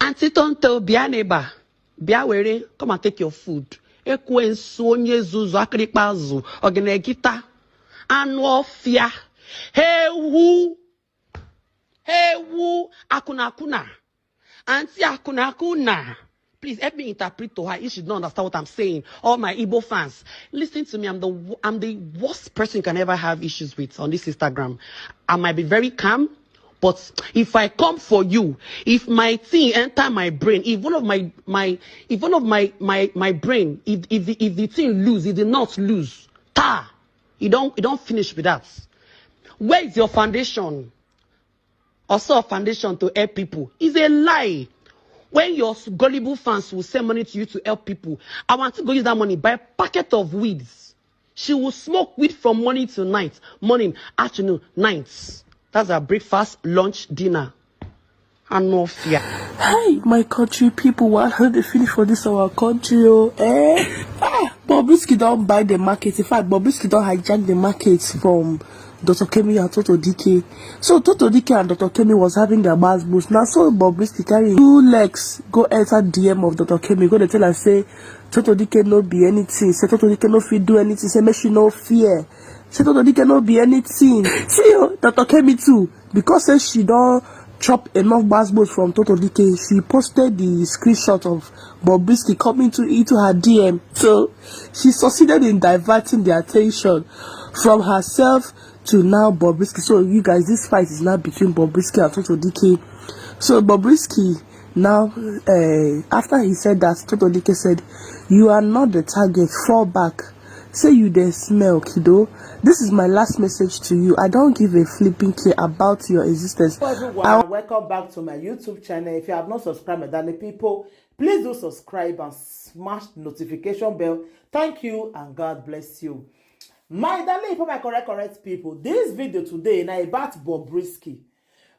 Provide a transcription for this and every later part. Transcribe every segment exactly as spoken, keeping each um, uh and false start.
Auntie Tonto, bịa n'ebe a. Bịa were, come and take your food. Ekwensu, onye zuzu, akịrịkpa azụ, ọgịnegịta, anụ ọfịa, ewu, ewu, akunakuna, auntie akunakuna. Please help me interpret to her if she don't understand what I'm saying. All my Igbo fans, listen to me. I'm the wo- I'm the worst person you can ever have issues with on this Instagram. I might be very calm, but if I come for you, if my thing enter my brain, if one of my my if one of my my my brain, if if the, if the thing lose, if the knot lose, ta, you don't you don't finish with that. Where is your foundation? Also, foundation to help people is a lie. When your gullible fans will send money to you to help people, I want to go use that money buy packet of weeds. She will smoke weed from morning to night, morning, afternoon, night. That's her breakfast, lunch, dinner. Anofia. Hey, my country people, what how they finish for this our country? Oh, eh? Ah, Bobrisky don't buy the market. In fact, Bobrisky don't hijack the market from Doctor Kemi and Toto D K. So Toto D K and Doctor Kemi was having their bad boost. Now so Bobrisky carry two legs go enter D M of Doctor Kemi. Go to tell her say Toto D K no be anything. Say Toto D K no fit do anything. Say make she no fear. Say Toto D K no be anything. See you, Doctor Kemi too. Because say she don't chop enough bad boost from Toto D K, she posted the screenshot of Bobrisky coming to into her D M. So she succeeded in diverting the attention from herself to now Bobrisky. So you guys, this fight is now between Bobrisky and Toto D K. So Bobrisky now, uh, after he said that, Toto D K said, "You are not the target. Fall back. Say you dey smell, kiddo. This is my last message to you. I don't give a flipping care about your existence." Hello everyone, and welcome back to my YouTube channel. If you have not subscribed, my darling people, please do subscribe and smash the notification bell. Thank you and God bless you. My darling, for my correct, correct people, this video today na about Bobrisky.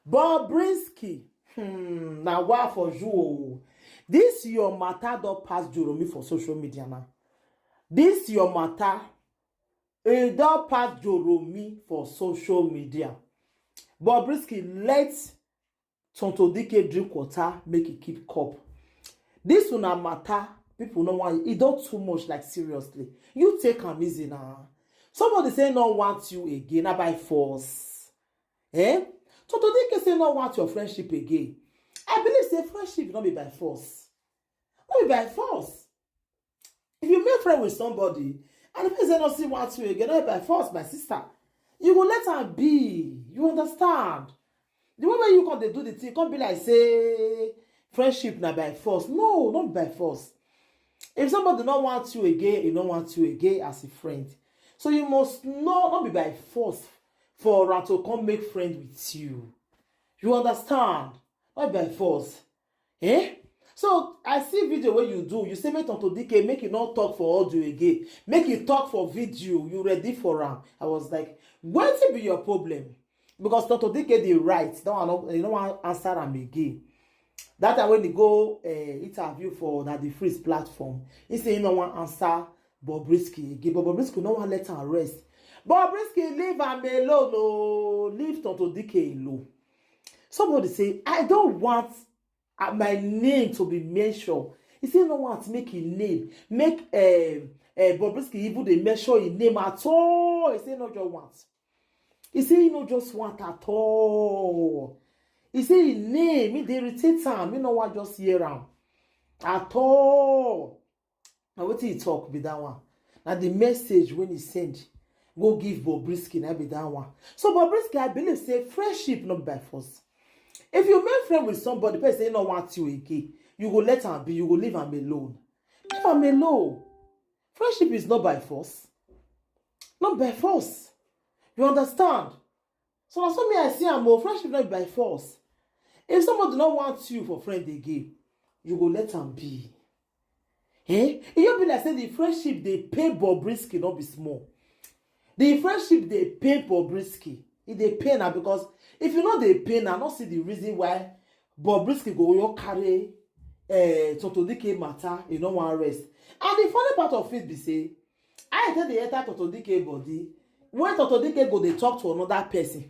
Bobrisky, hmm, na wa for you. Oh. This your matter don pass Joromi for social media now. This your matter, e don pass Joromi for social media. Bobrisky, let Tonto D K drink water, make e keep cup. This una matter, people no want, e don too much, like, seriously. You take am easy now. Somebody say no want you again, na by force. Eh? Tonto D K say no want your friendship again. I believe say friendship no be by force. No be by force. If you make friend with somebody and the person no still want you again, no be by force, my sister. You go let am be. You understand? The way wey you come dey do the thing, come be like say friendship na by force. No, not by force. If somebody no want you again, he no want you again as a friend. So you must know, not be by force for her to come make friend with you. You understand? Not by force. Eh? So I see video where you do. You say make Tonto D K make you not talk for audio again. Make you talk for video. You ready for am? I was like, what be your problem? Because Tonto D K dey right. That one, no- you no wan answer am again. That time when he go uh, interview for that the Freeze platform, he say he no wan answer Bobrisky again. But Bobrisky no wan let am rest. Bobrisky, leave am alone. Oh, leave Tonto D K alone. Somebody say, I don't want uh, my name to be mentioned. He say no want make him name, make uh, uh, Bobrisky even dey mention his name at all. He say no just want. He say he no just want at all. He say his name, he dey irritate am. He no want just hear am at all. Na wetin he talk be that one. Na the message when he send go give Bobrisky, na be that one. So Bobrisky, I believe say friendship not by force. If you make friend with somebody, person say no want you again, you go let am be, you go leave am alone. Leave am alone. Friendship is not by force. Not by force. You understand? So na so me I see am o. Friendship not by force. If somebody no want you for friend again, you go let am be. Eh? E just be like say the friendship dey pain Bobrisky, no be small. The friendship dey pain Bobrisky. E dey pain am because if you no dey pain am, no see the reason why Bobrisky go just carry uh, Tonto D K matter, you no wan rest. And the funny part of it be say, I tell the enter Tonto D K body, when Tonto D K go dey talk to another person.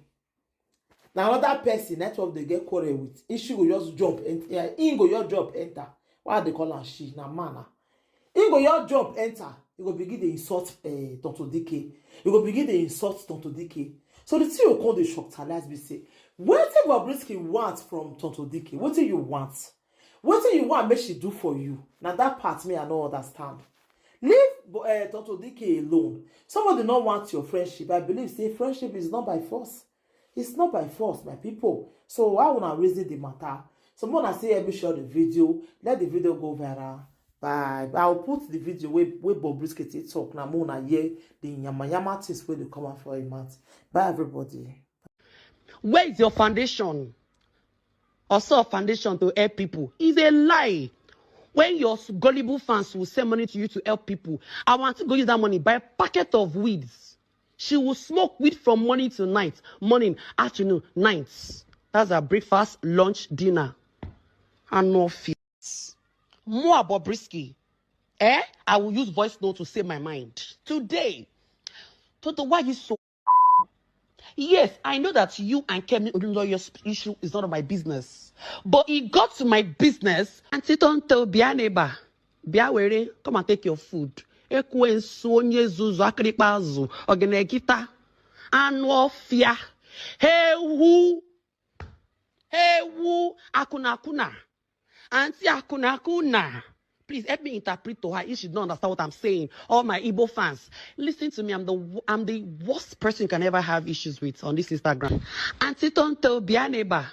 Na another person network dey get quarrel with. If she go just jump enter, he go just jump enter. Why they call am she? Na man na. He go just jump enter. He go begin dey insult uh, Tonto D K. He go begin dey insult Tonto D K. So the thing you come dey shocktalize me say, wetin Bobrisky want from Tonto D K? Wetin you want? Wetin you want make she do for you? Na that part me I no understand. Leave uh, Tonto D K alone. Somebody no want your friendship. I believe say friendship is not by force. It's not by force, my people. So why una reason the matter? So more I say every share the video, let the video go viral. Bye. I'll put the video where where Bobrisky take talk now. More I hear the yama yama things where they come out for a month. Bye everybody. Where is your foundation? Also foundation to help people. It's a lie. When your gullible fans will send money to you to help people, I want to go use that money buy a packet of weeds. She will smoke weed from morning to night, morning, afternoon, night. That's her breakfast, lunch, dinner. And no fears. More Bobrisky. Eh? I will use voice note to say my mind. Today, Toto, why you so? Yes, I know that you and Kemi Odunloyo's issue is none of my business. But it got to my business. Auntie Tonto, be a neighbor. Be aware, come and take your food. Ekwensu, onye zuzu, akịrịkpa azụ, ogene kita, anụ ọfịa, ewu, ewu, akụna akụna, auntie akụna akụna. Please help me interpret to her if she don't understand what I'm saying. All my Igbo fans, listen to me. I'm the wo- I'm the worst person you can ever have issues with on this Instagram. Auntie Tonto, be a neighbor.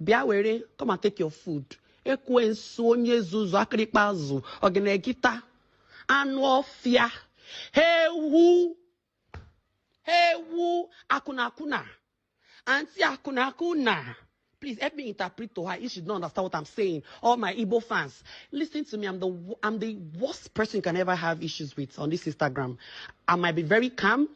Be aware, come and take your food. Ekwensu, onye zuzu, akịrịkpa azụ, ogene kita, anụ ọfịa, ewu, ewu, akụna akụna, auntie akụna akụna. Please help me interpret to her if she don't understand what I'm saying. All my Igbo fans, listen to me. I'm the wo- I'm the worst person you can ever have issues with on this Instagram. I might be very calm,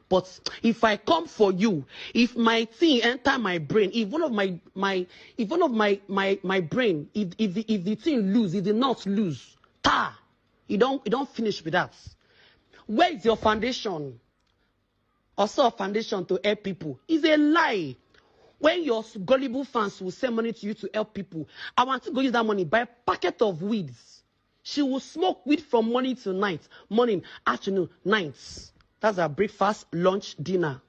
but if I come for you, if my thing enter my brain, if one of my my if one of my my my brain, if if the, if the thing lose, if the knot lose, ta, you don't you don't finish with that. Where is your foundation? Also foundation to help people. It's a lie. When your gullible fans will send money to you to help people, I want to go use that money buy a packet of weeds. She will smoke weed from morning to night, morning, afternoon, night. That's her breakfast, lunch, dinner.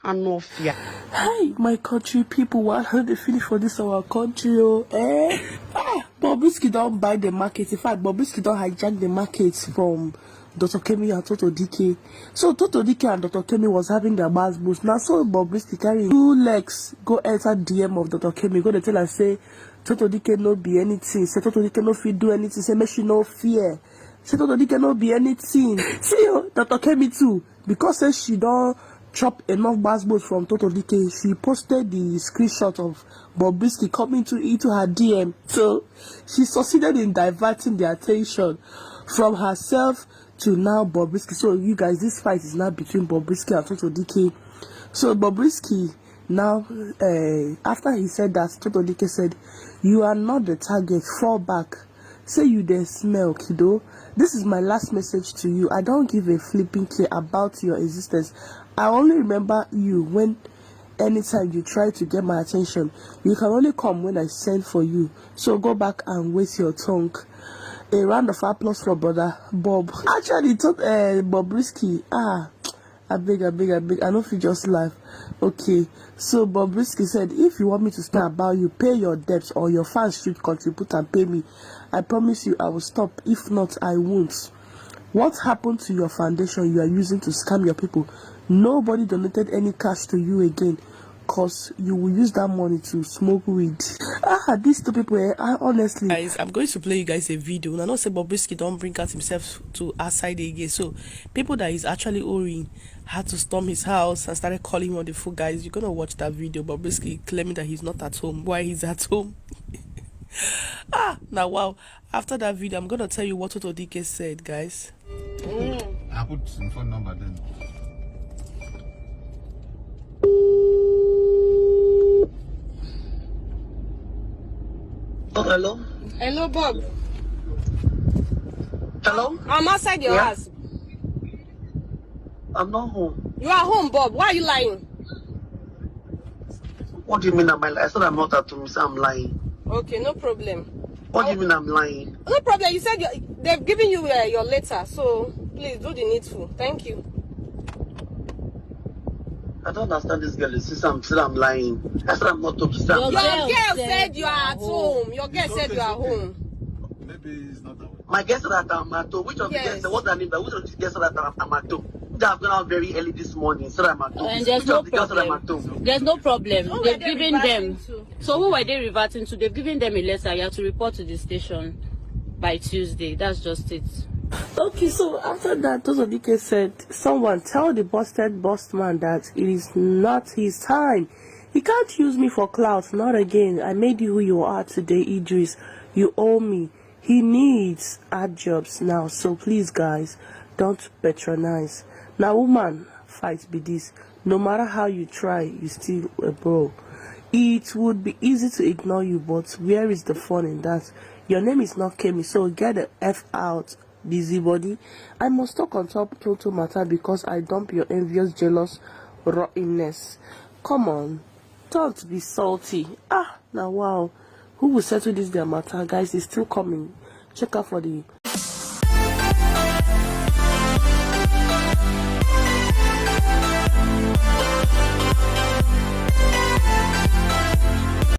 Anofia. Hey, my country people, what how they finish for this our country? Oh, eh? Ah, Bobrisky don't buy the market. In fact, Bobrisky don't hijack the market from Doctor Kemi and Toto D K. So Toto D K and Doctor Kemi was having their bars boost. Now so Bobrisky carry two legs go enter D M of Doctor Kemi. Go to tell her say Toto D K no be anything. Say Toto D K no fit do anything. Say make she no fear. Say Toto D K no be anything. See you, Doctor Kemi too. Because say she don't chop enough bars boost from Toto D K, she posted the screenshot of Bobrisky coming to into her D M. So she succeeded in diverting the attention from herself to now Bobrisky. So you guys, this fight is now between Bobrisky and Toto D K. So Bobrisky now, uh, after he said that, Toto D K said, "You are not the target. Fall back. Say you dey smell, kiddo. This is my last message to you. I don't give a flipping care about your existence. I only remember you when anytime you try to get my attention. You can only come when I send for you. So go back and wait your tongue." A round of applause for brother Bob. Actually, Tot uh, Bobrisky. Ah, I beg, I beg, I beg. I know if you just laugh. Okay, so Bobrisky said, "If you want me to stop about you, pay your debts or your fans should contribute and pay me. I promise you, I will stop. If not, I won't." What happened to your foundation you are using to scam your people? Nobody donated any cash to you again, cause you will use that money to smoke weed. Ah, these two people, eh, I, honestly. Guys, I'm going to play you guys a video. Una know say Bobrisky don't bring out himself to our side again. So people that is actually owing had to storm his house and started calling him on the phone. Guys, you're gonna watch that video. Bobrisky claiming that he's not at home. Why he's at home? Ah, now wow. After that video, I'm gonna tell you what Toto D K said, guys. I put some phone number then. Oh, hello. Hello, Bob. Hello. I'm outside your Yeah. house. I'm not home. You are home, Bob. Why are you lying? What do you mean I'm lying? I said I'm not at home. You say I'm lying. Okay, no problem. What do you mean I'm lying? No problem. You said you, they've given you uh, your letter, so please do the needful. Thank you. I don't understand this girl. She said I'm, said I'm lying. I said I'm not at home. She said I'm Your Your lying. girl girl said said you you are are at home. Home. Your girl It's said okay, you are it's okay. Home. Maybe it's not that way. My girl said that I'm at home. Which of the Yes. girls said, what the name? Which of the girls said that I'm, I'm at home? They have gone out very early this morning. Said I'm at home. And there's Which no of the girls said I'm problem. At home? There's no problem. Who were They've they given reverting them. To? So who were they reverting to? They've given them a letter. You have to report to the station by Tuesday. That's just it. Okay, so after that, Tozo Dike said, "Someone tell the busted bust man that it is not his time. He can't use me for clout, not again. I made you who you are today, Idris. You owe me. He needs hard jobs now, so please, guys, don't patronize." Now, woman, fight be this. No matter how you try, you still a bro. It would be easy to ignore you, but where is the fun in that? Your name is not Kemi, so get the F out, busybody. I must talk on top Toto matter because I dump your envious, jealous rottenness. Come on, don't be salty. Ah, now wow. Who will settle this their matter? Guys, it's still coming. Check out for the